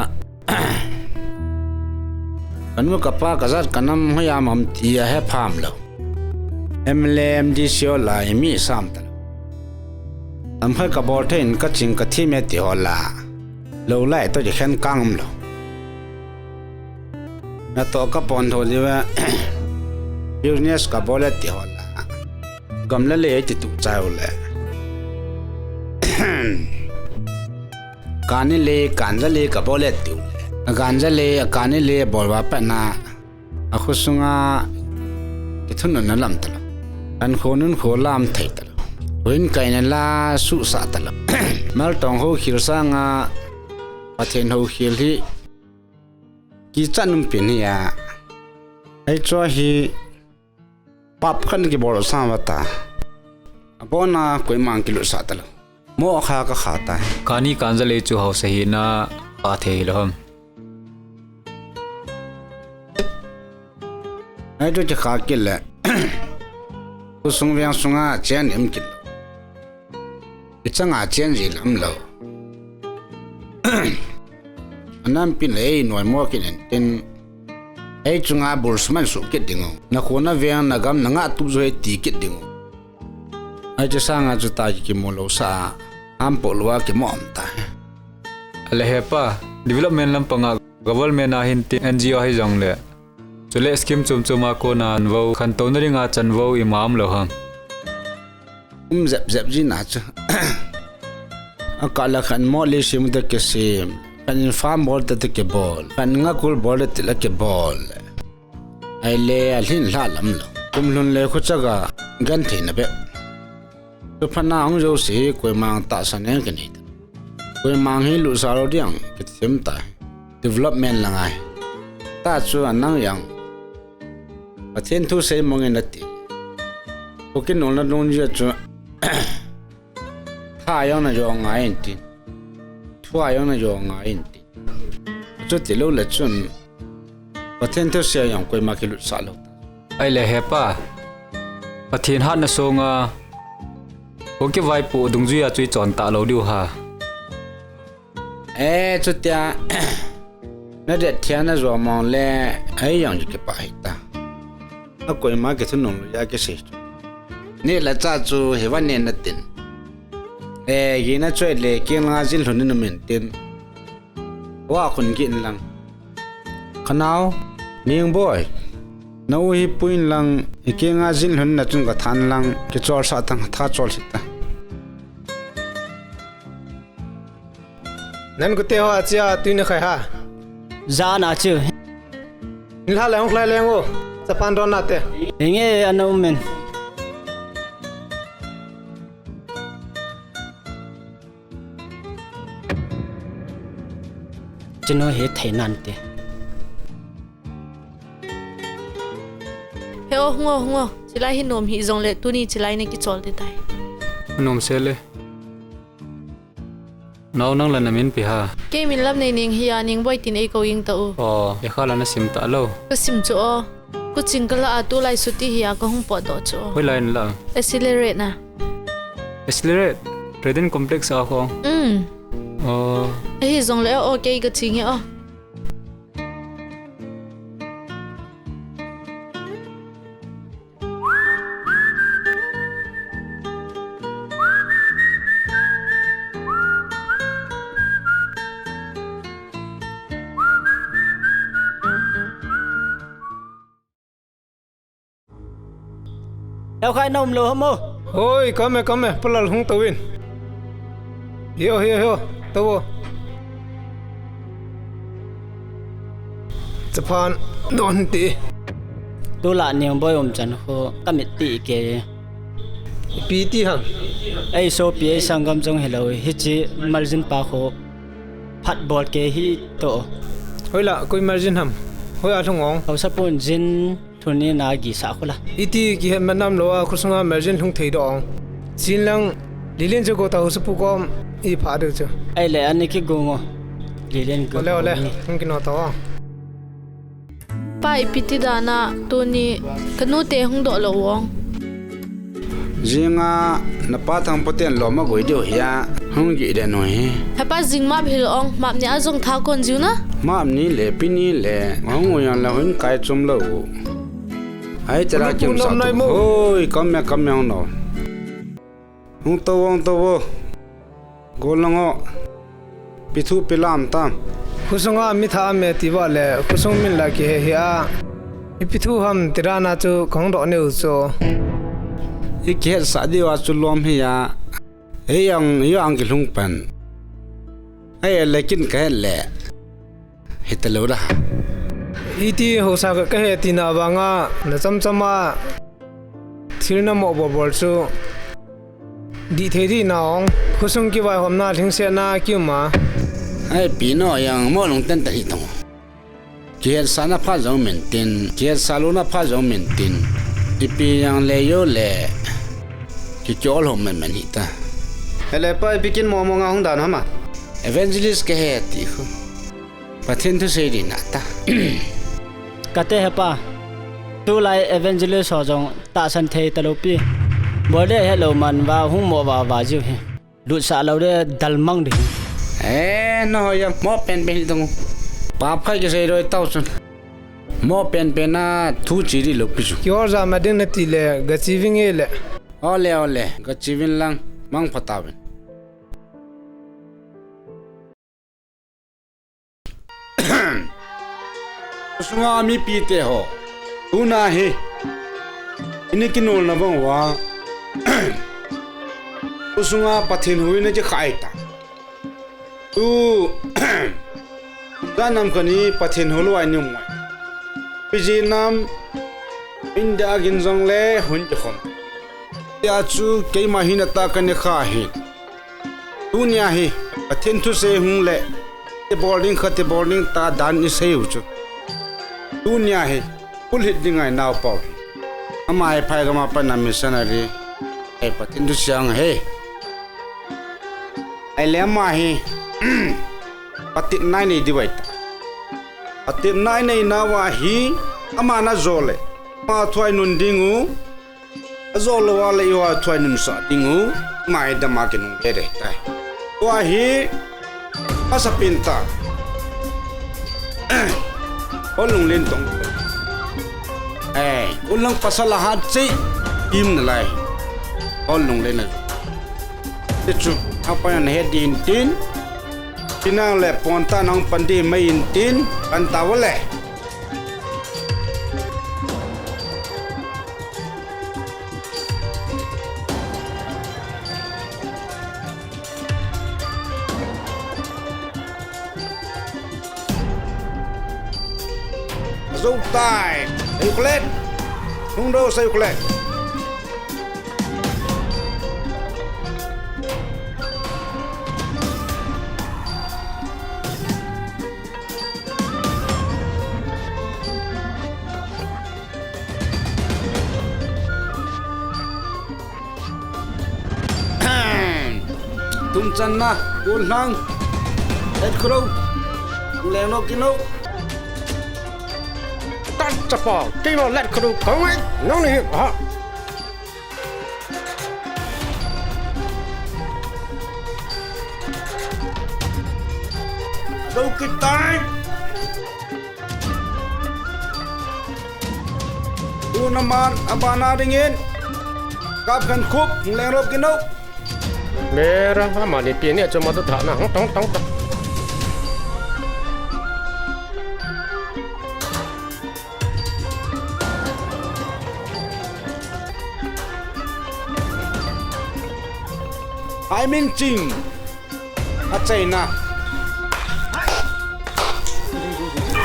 Ka nu ka pa ka jat ka nam hoi a mam ti a he pham lou. M L A, M D C o la i mi sam ta lou. Tam khai ka bol thei in ka ching ka thi me ti ho la. Lou lai to ji khen kang um lou. Na to ka pon tho ji ve. Business ka bol e ti ho la. Gam le le ti tu chai u le. Kani le, kanja le ka bol e ti u le. Kanja le, kani le bol va pa na. A khusunga kithun na lam ta lou. An khonun kho lam thei ta lou. Huin kaina la su sa ta lou. Mal tong ho khil sanga Pathen ho khil hi kichat num pin hi a. Ai chua hi pap khan kibol sa va ta. Abona koima kilut sa ta lou. Mo kha ka kha ta. Kani kanja le chu hausa hi na kha thei lou ham. Ai tu cha kha kit le. Khosung veng sunga chen im kit. Ichanga chen ji lam lou. Anam pin le ei noi mo kit en tin. Ei chunga bul suman su kit ding o. Na khona veng na gam na nga tu jo he ti kit ding o. Ai chu sanga chu ta ki kimu lou sa, am po lou a kimu am ta. Ale hepa, development lam panga government a hin ti N G O hi jong le. Chule scheme chom chom a kona an vo, khantouna dinga chan vo ima um lou ham. Um jep jep ji na chu. A ka la khan mo le sim te ke sim. Khan in farm bol te te ke bol. Khan nga kul bol te te la ke bol. Ai le a lhin hla lam lou. Kum lhun le khu chaga gan thei na be. Tu phana hung jo si koimang ta sa neng ke nei ta. Koimang hi lu sa lou diang ke thim ta. Development la ngai. Ta chu anang yang. Pathen thusei mong in ati. Kuki nolna dungjui a chu, tha jong na jo ngai intin, thua jong na jo ngai intin. Chuti lou le chun, Pathen thusei jong koima kilutsah lou ta. Ahile hepa, Pathen hatna sunga, Kuki vaipo dungjui a chu i chon talou diu ham? E, chutia, na det thia na jo mong le, ei jong chu kipah hita. A koima kithunun lou a kisei chu. Neh le chah chu hi va neh na tin. E, gin a choi le, keng langa jin lhun in um intin. Wa khun gin lang. Ka nao, Nengboi. Na u hi pui in lang, i kenga jin lhun na chun ka than lang, kichol sah tang, tha chol sih ta. Nan kute ho a chia tui na khai ha. Jan a chu. Nilha le hung khlai leng o. Chapang don na te. Enge ana um men. Chinu hi thei nante. He o, hung o, hung o. Chilai hi nom hi jongle tuni chilai na kichol te tai. Nom se le. Nao, nang la na min ipi ham? Kei min Lamneineng hi a, Nengboi tin ei kou jing ta u. O, e kha la na sim talou. Ka sim chu o. Kuching ka la a, tulai chuti hi a ka hung potdoh chu o. Hoilai na la? Accelerate na. Accelerate? Trading complex a khong? Um. O. Ahi jongle o, kei ka ching e o. Leo khai na um lou ham o. Hoi, kame, kame, palal hung tou in. Hio, hio, hio, tou o. Chapang don ti. Tula Nengboi um chan khu ka mit ti ke. Ipi ti ham? Ei sopi ei sanggam jong hilou, hiche margin pa khu phat bol ke hi to. Hoila, koi margin ham? Hoi a lhung ong? Haosapu in jin Tuni na gisa khu la. Iti kihet man nam lou a, khosunga margin lhung thei doh ong. Chin lang, Lilin chu go ta, haosapu kom i pha deu chu. Ahile, ani kigo ngo. Lilin go. Ole, ole. Hung kino ta o. Pa, ipi ti dan a, tuni, ka nu te hung doh lou ong. Jinga, na pa Thangpo ten lom a goi diu hia, hung gi den u hi. He pa, jing map hil ong, map ni a jong tha kon jiu na. Map ni le, pi ni le, hung u yang la hun kai chom lou. Ai, tera kim sa tu. Hoi, kam me, kam me hung no. Hung to, hung to vo. Gol lang o. Pi thu pi lam tam. Khosunga mi tha me ti va le, khosung min la kihe hia. Ipi thu ham ti dan a chu kong doh neu chu. I kihet sa diu a chu lom hia. Ei ang, ei ang kilhung pan. Ai le kin ka het le. Hita lou da. Iti haosa ka, ka he tina vanga, na cham cham a. Thil na mo bol bol chu. Di thei di na ong, khosung kivaihomna, lhingsetna, kiuma. Ai, pi no yang mo lungten ta hi tong. Kihetsahna pha jong min tin, kihetsah louna pha jong min tin. Ipi yang le yo le. Kichol hom men men hi ta. Hele pa, ipi kin mo mo nga hung dan hama. Evangelist ka he ti khu. Pathen thusei di na ta. Kate he pa. Tulai evangelist ho jong tahsan thei talou pi. Bol le helou man va hung mo va va jiu hi. Lutsah lou le dal mang di. Eh, no ya mo pen pen dong. Pap khai kisei doi tau chun. Mo pen pen a thu chi di lou pi chu. Kihol ja ma ding na ti le ga chi ving e le. Ole, ole, ga chi vin lang, mang pha ta vin. Sunga mipi te ho. Tuna hi. Ini kinolna vang uva. Sunga Pathen hu ina kikhai ta. Tu. Janam kani Pathen hu lou a ini um ngai. Fiji nam India a gin jong le hun kikhom. Tia chu keima hina ta kani kha hi. Tunia hi, Pathen thusei hung le, ti bol ding kha ti bol ding ta dan i sei u chu. Tunia hi, pulhit ding ngai nau pau hi. Ama hi phai gam a pat a missionary. Ei, Pathen thu siang ahi. Ahile ama hi patepna nei diu ahitai. Patepna nei nauva hi, ama na jo le, ama thu a inun ding u, ajo lou a le eiho thu a inun sah ding u, ama hi dam a kinung dede tai. Tua hi, Pasal pinta. Hol Lunglen tong. Eh, ulang pasal lahat si im nalai. Hol Lunglen na. Tichu, apa yang head di intin? Pinang le ponta nang pandi mai intin, kan tawale. Azou tai. Sayuklet. Nungdo Sayuklet. Tumchanna, Ulhang, Letkhru, Lengno Kino. Tat chapa, keima Letkhru, kong ai, nong ni, ha. Dou kitai. Tuna man, abana dingin. Kap Khankhup, Lengrop Kino. Mera, amani pini achu madu thana, tong, tong, tong. Hai Mingching. Achaina.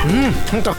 Hmm, hung ta.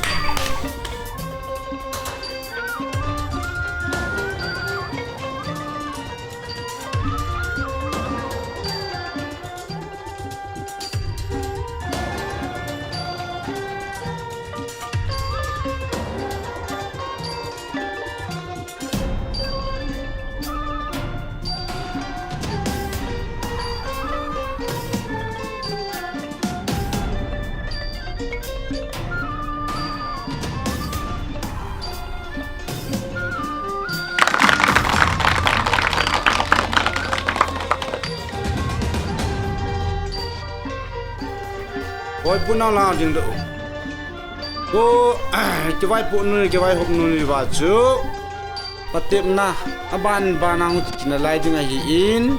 Oi, puna la ding do. Ko, kivaipo nu, kivaihop nu ni va chu. Patepna, aban ban a hung kiti nalai ding ahin.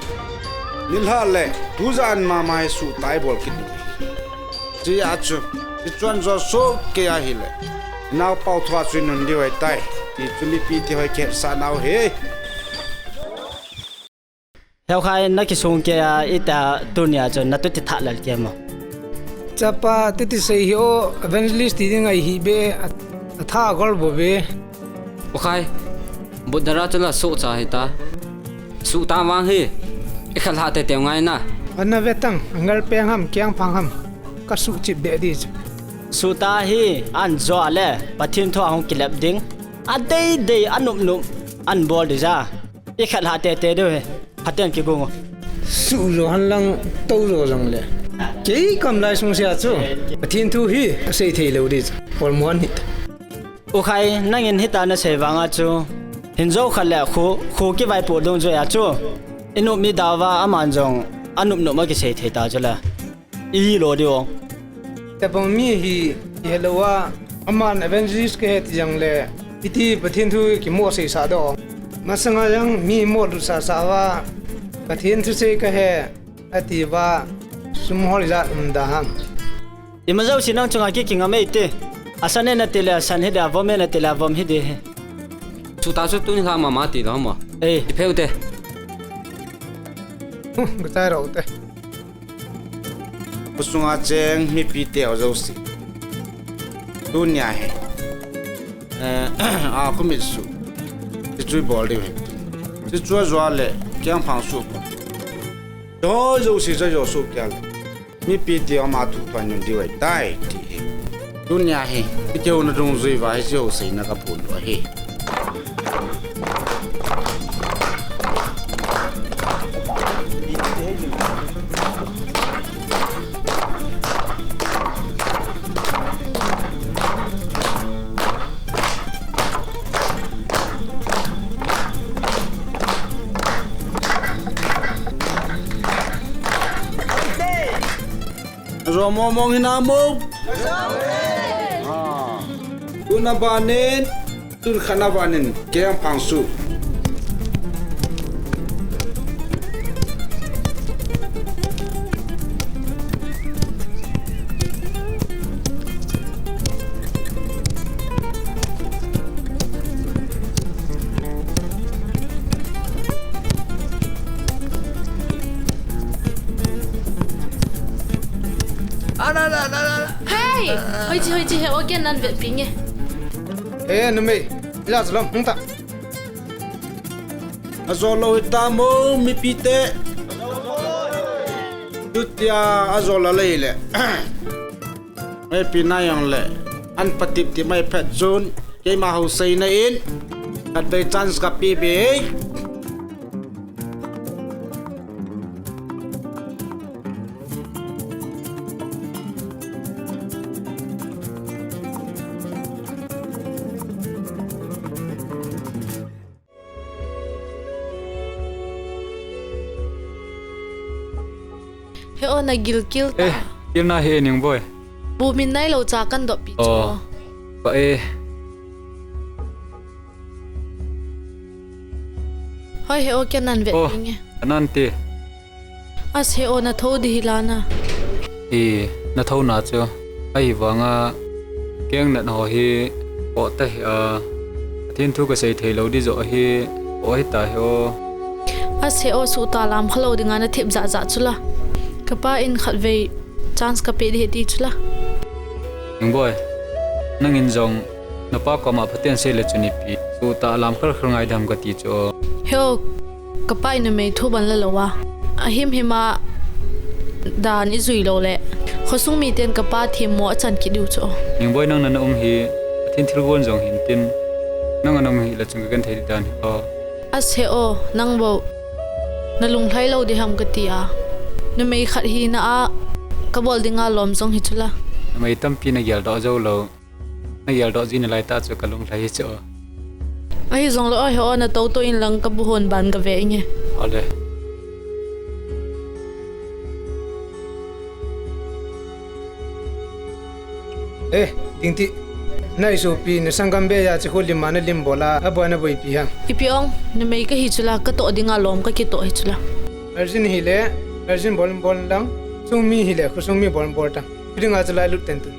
Nilhah le, tujan mama hi suhtai bol kit. Chia chu, hichun jo sohkei ahile. Naopa thu a chu inun diu ahitai. Ti chu mipi te hoi kihetsah nau hi. Heukhai, nakisung kei a, ita tunia chun natuti thah lel kei mo. Chapa, tuti sei hi o, evangelist ti ding ahi be, a, atha gol bo be. Ukhai, Buddha ra chula suhcha hita. Suhta vang hi, ikhat lhah tete ngai na. Ana ve tang, angal peng ham, kiang phang ham. Ka suhchip de di chu. Suhta hi, an jo le, Pathen thu a hung kilep ding. Adei dei, anop nop, an bol di ja. Ikhat lhah tete diu hi. Phaten kigung o. Suh jo henlang, tou jo jongle. Kei kam lai sung sia chu. Pathen thu hi, asei thei lou di chu. Holmo an hita. Ukhai, nangin hita nasei vang a chu. Hin jo khat le khu, khu kivaipo dungjuia chu. Inop mi daova aman jong, anop nop a kisei thei ta chu le. Ihi lo diu. Tabang mi hi, ihelou a, aman evangelist kahi ti jongle, iti Pathen thu kimo seisah do. Masanga jong mi mo lut sasa uva, Pathen thusei kahi, ati uva, sum hol ijat um da ham. Ima jouse nang chunga ki kinga mei te. Asan e nati le asan hi de, avom e nati le avom hi de. Suhta chu tuni lha mama ti lo mo. Ei. Ipheu te. Huh, gatai rau te. Khusunga cheng mipi te ho jouse. Tunia hi. Eh, a khomit suh. Ti chu ibol diu hi. Ti chu ajo le, kiang phang suh. Ho jouse chu ajo suh kei le. Mipi te ho ama thu thu a inun diu ahitai, ti hi. Tunia hi, iti ho nadung jui uva hi, ti ho seina kaphon u ahi. Ajo mong mong hinam o. Ah. Tun abanin, tun khat abanin, kei ang phang su. Hey! Hoi chi, hoi chi, he, o, ken nan vetpi nge. Eh, numei, ila salam, hung ta. Ajo lou hitam o, mipite. Tutia ajo lou lei le. Meipi na jong le. An patip ti mai phet chun. Keima hou seina in. Khatvei chance kape be. He o, na gilkel ta. Eh, gilna hi e Ningboi. Bu min nailou cha kan doppi chu. Oh. Ba e. Hoi he o, ken nan vetpi nge. Oh, anan ti. As he o, na thou di hi la na. I, na thouna chu. Ahivanga keng nat ho hi, o ta hi a. Pathen thu kasei thei lou di jo hi, o hi ta hi o. As he o, suhta lam kha lou dinga na thip ja ja chu la. Kapa in khatvei chance kape di hi ti chu la. Ningboi, nangin jong napa koma Pathen sei le chun ipi. Suhta lam khal khal ngai dam kati chu. He o, kapa in numei thu ban la lou a. Ahim hima dan ijui lou le. Khosung miten kapa themmo achan kit diu chu. Ningboi nang na na um hi, Pathen thilgon jong hin tin. Nang ana um hi la chun ka genthei di dan hi o. As he o, nang bou. Na lunglhai lou di ham kati a. Numei khat hina a, kabol dinga lom jong hi chu la. Numei tampi na geldoh jou lou. Na geldoh ji nalai ta chu ka lunglhai hi chu. Ahi jong lou, ahi o, na tou tou in lang ka bu hon ban ka ve inge. Ole. Eh, Dingti. Na isopi, na sanggam be ya chi ho lim ma na lim bol a, aboi na boipi ham. Ipi ong, numei ka hi chu la, ka toh dinga lom ka kitoh hi chu la. Virgin hi le, virgin bol bol lang, sungmi hi le, khosungmi bol bol ta. Ipi dinga chu la lut ten tu.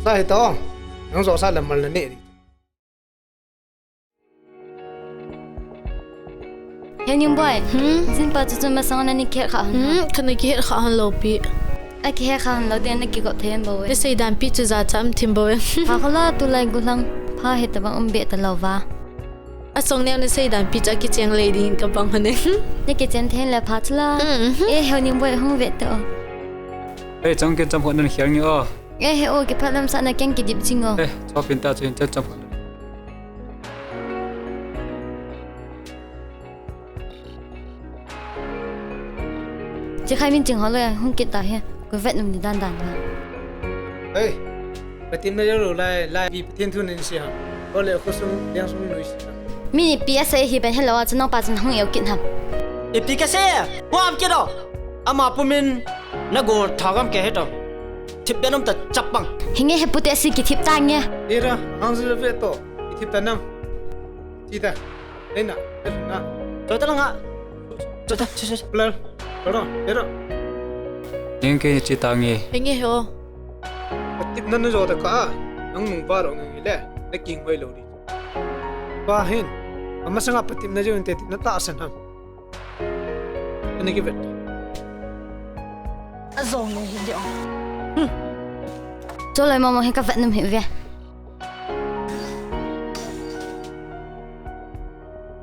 Sa hi to, nang jo sa lam mal na ne di. He Ningboi. Hmm? Jin pa chu chu masang na ni kihet kha hon. Hmm, kana kihet kha hon lou pi. A kihet kha hon lou de na kigop thei bou e. Na seidan pi chu ja cham thim bou e. Pha kho la tulai gulang pha he tabang um be ta lou va. Asong neo na seidan pi chu a kicheng lei ding ka bang hon e. Na kichen thei le pha chu la. Hmm. Eh, he Ningboi hung ve to. Ei, chang ken cham hon nan khial nge o. Eh, he o, kiphalam sa na keng kidip jing o. Eh, chopin ta chu hin chen cham hon. Chi khai min ching ho lo ya, hung kit ta he. Ko vet num ni dan dan la. Ei, Pathen na jalo lai, lai pi Pathen thu nin si ha. Ole khosung, liang sung nui si ha. Mi ni pi a sei hi ben hello a chu nang pa chun hung eu kit ham. Ipi ka sei, ko am kit o. Ama pumin na go thagam ke he to. Thip ben um ta chapang. Hinge he pute si kithip ta nge. Ira, ang zu ve to. Kithip ta nam. Chi ta. Ei na, ei na. Choi ta la nga. Choi ta, choi, choi, choi. Plan. Choi ta, ei ta. Ning ke chi ta nge. Hinge he o. Patipna na jo ta ka. Nang nung ba ro nge le. Na king hoi lo di. Ba hin. Ama sanga patipna jo inte na ta san ham. Ani ki vet. A jong nung hi di ong. Hmm. Cho lai mama hi ka vet num hi ve.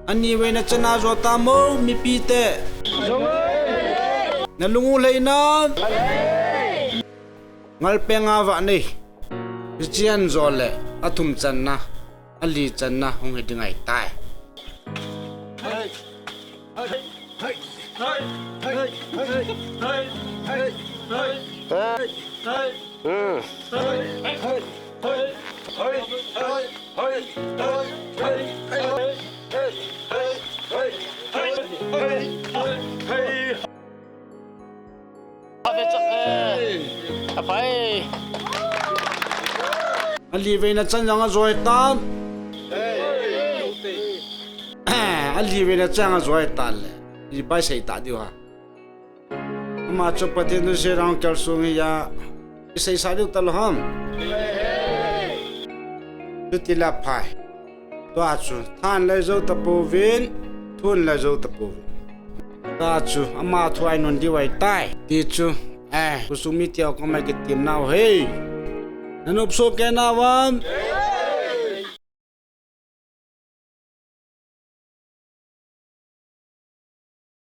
Ani vei na chana jo ta mo, mipi te. Na lung u lei na. Ngal pe nga va nei. Chian jo le, a thum channa, a li channa, hung hi ding ai tai. Pai. Ali veina chan jong ajoi tan. Ali veina chan ajoi tan le. I bai sei ta diu ha. Ama chu Pathen thu sei rang kal sung hi ya. I sei sa diu ta lo ham. Chuti la phai. Tua chu than le jo ta pouvin, thun le jo ta pouvin. Tua chu ama thu ai non diu ai tai. Ti chu, eh, khosung mi teu koma kitim nau he. Na nop so ke na vam.